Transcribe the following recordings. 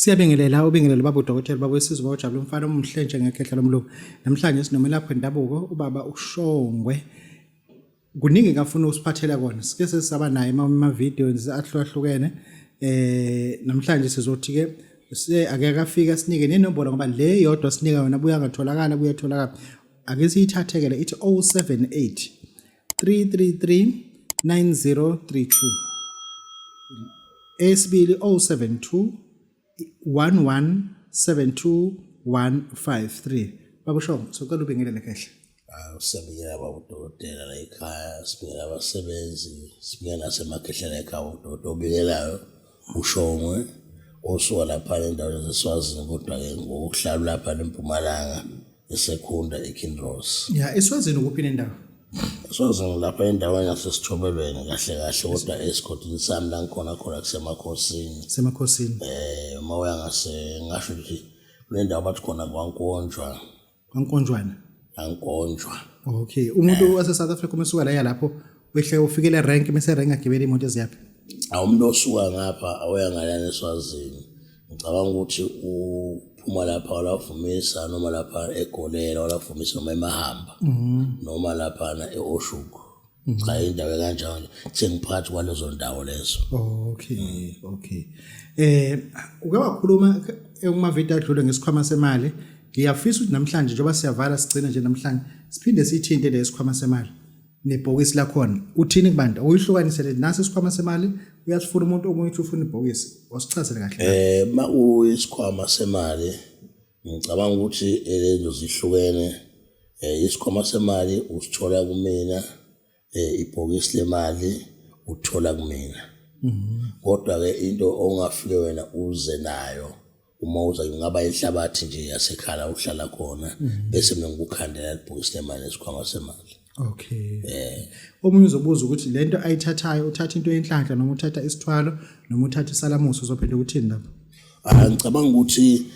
Siyabingelela ubingelele baba udokotela baba wesizwe baba ujabula umfana omuhle njengekhehla lomlungu. Namhlanje sinomelaphi wendabuko ubaba uShongwe. Kuningi ngafuna usiphathela kona. Sike sesaba naye ama videos ahlukahlukene. Namhlanje sizothi ke se ake akafika sinike nenombolo ngoba le yodwa sinika yona buya ngatholakala buya tholakala. Ake siyithathe ke le ithi 078 333 9032. Eyesibili 072 1172153. Baba Shongo, socela ubingelele khehla. Siyabingelela baba udokotela la ekhaya, sibingelela abasebenzi, sibingelela nasemakhehla la ekhaya udokotela obingelayo uShongwe osuka lapha endaweni yaseSwazini kodwa-ke ngokuhlala lapha eMpumalanga eSekhunda eKinross. Ya, eSwazini ukuphi nendawo? ESwazini lapha endaweni yaseSithobelweni kahle kahle kodwa esigodini sami la ngikhona khona kusemakhosini. Semakhosini. Uma uya ngase ngasho ukuthi kunendawo bathi khona kwaNkonjwa. KwaNkonjwana. KwaNkonjwa. Okay, umuntu wase South Africa uma esuka la ya lapho wehle ufikele rank mase rank agibele imoto eziyaphi? Awu umuntu osuka ngapha oya ngalana eSwazini. Ngicabanga ukuthi uphuma lapha walavumisa noma lapha eGolela walavumisa noma eMahamba noma laphana e-Oshoek. Cha indawo ekanjalo sengiphakathi kwalezo ndawo lezo. Okay, okay. Uke wakhuluma kuma video adlule ngesikhwama semali. Ngiyafisa ukuthi namhlanje njengoba siyavala sigcina nje namhlanje siphinde sithinte lesikhwama semali nebhokisi lakhona. Uthini kubantu? Uyihlukanise le nasi isikhwama semali uyasifuna umuntu omunye uthi ufuna ibhokisi. Wasichazele kahle. Ma uyisikhwama semali ngicabanga ukuthi lezo zihlukene. Isikhwama semali usithola kumina, ibhokisi lemali uthola kumina. Kodwa ke into ongafike wena uze nayo uma uza kungaba inhlabathi nje yasekhala uhlala khona bese mina ngikukhandela ibhokisi lemali nesikhwama semali. Okay. Omunye uzobuza ukuthi lento ayithathayo uthatha into yenhlanhla noma uthatha isithwalo noma uthatha isalamusi uzophendula ukuthini lapho? Ngicabanga ukuthi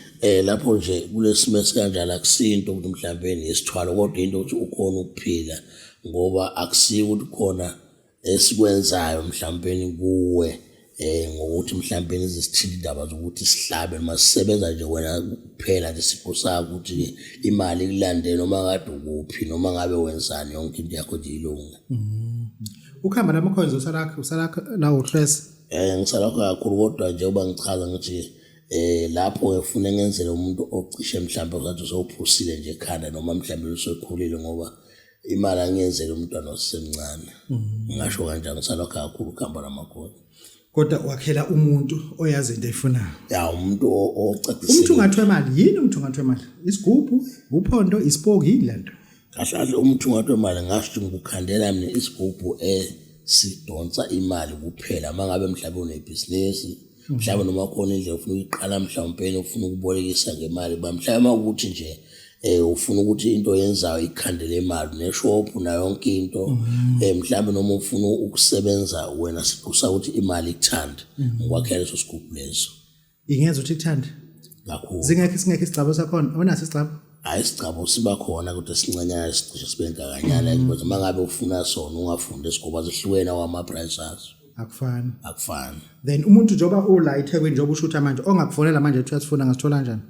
lapho nje kulesimo esikanjalo akusinto ukuthi mhlawumbe nesithwalo kodwa into ukuthi ukhona ukuphila ngoba akusiyo ukuthi khona esikwenzayo mhlawumbe kuwe ngokuthi mhlawumbe izisithinta indaba zokuthi sihlabe noma sisebenza nje wena kuphela nje sipho sakho ukuthi imali ikulandele noma kade ukuphi noma ngabe wenzani yonke into yakho nje ilunge. Ukuhamba lama-coins usalakho usalakho la uhlesa? Ngisalakho kakhulu kodwa njengoba ngichaza ngithi lapho ngifune ngenzele umuntu ocishe mhlawumbe ngathi usewuphusile nje ekhanda noma mhlawumbe usekhulile ngoba imali angiyenzele umntwana osemncane. Ngingasho kanjani ngisalakho kakhulu ukuhamba namakhona. Kodwa wakhela umuntu oyazi into ayifunayo. Ya umuntu ocacisile. Umthungatho wemali yini umthungatho wemali? Isigubhu, uphondo, isipoki yini lento? Kahle kahle umthungatho wemali ngasho ngikukhandela mina isigubhu esidonsa imali kuphela mangabe mhlawumbe unebhizinisi mhlawumbe noma khona indlela ufuna ukuyiqala mhlawumbe ufuna ukubolekisa ngemali ba mhlawumbe ukuthi nje ufuna ukuthi into oyenzayo ikhandele imali neshop nayo yonke into mhlawumbe noma ufuna ukusebenza wena siqusa ukuthi imali ikuthande ngikwakhela leso sigubhu leso. Ingenza ukuthi ikuthande kakhulu. Singekho singekho isigcabo sakhona awunaso isigcabo? Hayi isigcabo siba khona kodwa sincanyana sicishe sibe ngakanyana kodwa uma ngabe ufuna sona ungafundi isigubhu azihlukene awama-price azo. Akufani. Akufani. Then umuntu njengoba ula eThekwini njengoba ushutha manje ongakufonela manje uthi uyasifuna ngasithola kanjani?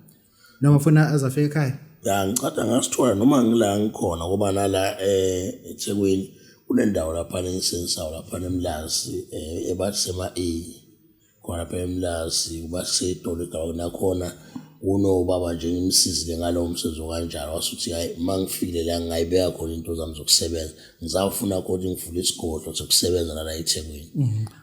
Noma ufuna azafika ekhaya? Ya ngicada ngasithola noma ngila ngikhona ngoba nala eThekwini kunendawo lapha engisensayo lapha eMlazi ebathi sema E khona lapha eMlazi kuba sesitolo igama nakhona kunobaba nje ngimsizile ngalowo msebenzi okanjalo wasuthi hayi uma ngifikile la ngingayibeka khona into zami zokusebenza ngizawufuna kodwa ngivule isigodlo sokusebenza nala eThekwini.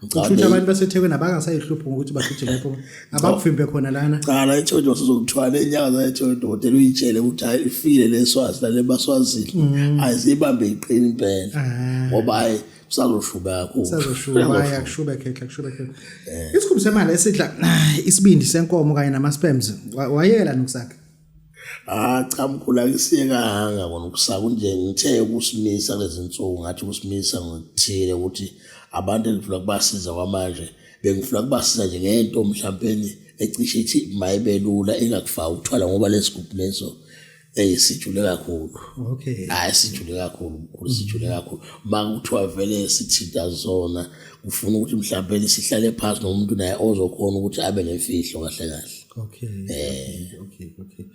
Kusho ukuthi abantu baseThekwini abangasayihluphi ngokuthi bagijime lapho abakuvimbe khona lana. Cha la eThekwini basezokuthwala inyanga za eThekwini dokotela uyitshele ukuthi hayi ifile leswazi lale baswazini. Hayi siyibambe iqini impela. Ngoba hayi kusazoshuba kakhulu. Kusazoshuba hayi akushuba khehla kushuba khehla. Isikhumbu semali esidla isibindi senkomo kanye nama sperms wayekela nokusakha. Ah cha mkhulu akusiyekanga kona ukusaka nje ngithe ukusimisa kulezi nsuku ngathi ukusimisa ngokuthile ukuthi abantu engifuna kubasiza kwamanje bengifuna kubasiza nje ngento mhlampeni ecishe ithi mayibe lula ingakufaki ukuthwala ngoba lesigubhu leso Ey sijule kakhulu. Okay. Hayi sijule kakhulu, mkhulu sijule kakhulu. Makuthiwa vele sithinta zona, kufuna ukuthi mhlawumbe sihlale phansi nomuntu naye ozokhona ukuthi abe nemfihlo kahle kahle. Okay. Eh. Okay, okay.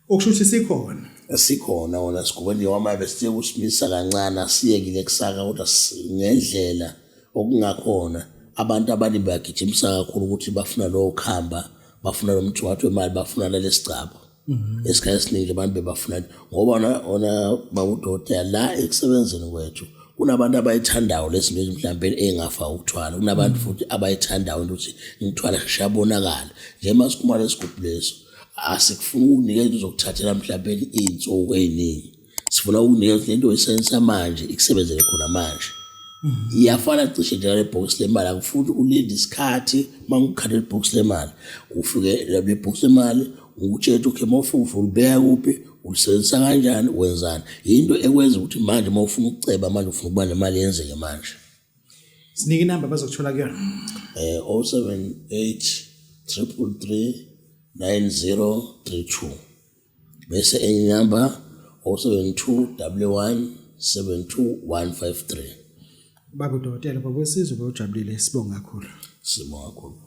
Okusho ukuthi sikhona. Sikhona wona sigubeni njengoba besiye kusimisa kancane asiyekile kusaka kodwa ngendlela okungakhona abantu abaningi bagijimisa kakhulu ukuthi bafuna lowo khamba bafuna lo mthungatho wemali bafuna nalesigcabo mhm. esikhathi esiningi abantu bebafuna ngoba ona bawudokotela la ekusebenzeni kwethu kunabantu abayithandayo lezi zinto mhlawumbe engafa ukuthwala kunabantu mhm. futhi abayithandayo into ukuthi ngithwala sheshe yabonakala nje uma sikhuluma lesigubhu leso asikufuni ukukunikeza into zokuthathela mhlawumbe iy'nsuku ey'ningi sifuna ukukunikeza lento oyisebenzisa manje ikusebenzele khona manje mhm. iyafana cishe njengale bhokisi lemali akufuni ulinde isikhathi uma ngikukhandela ibhokisi lemali ufike le bhokisi lemali ukutshela ukuthi okay uma ufuna ulibeka kuphi ulisebenzisa kanjani wenzani yinto ekwenza ukuthi manje uma ufuna ukuceba manje ufuna ukuba nemali yenzeke manje Sinike inamba abazokuthola kuyona. Eh 078 333 9032 bese enye inamba 072 11 72153. Baba udokotela baba wesizwe bawujabulile sibonga kakhulu. Sibonga kakhulu.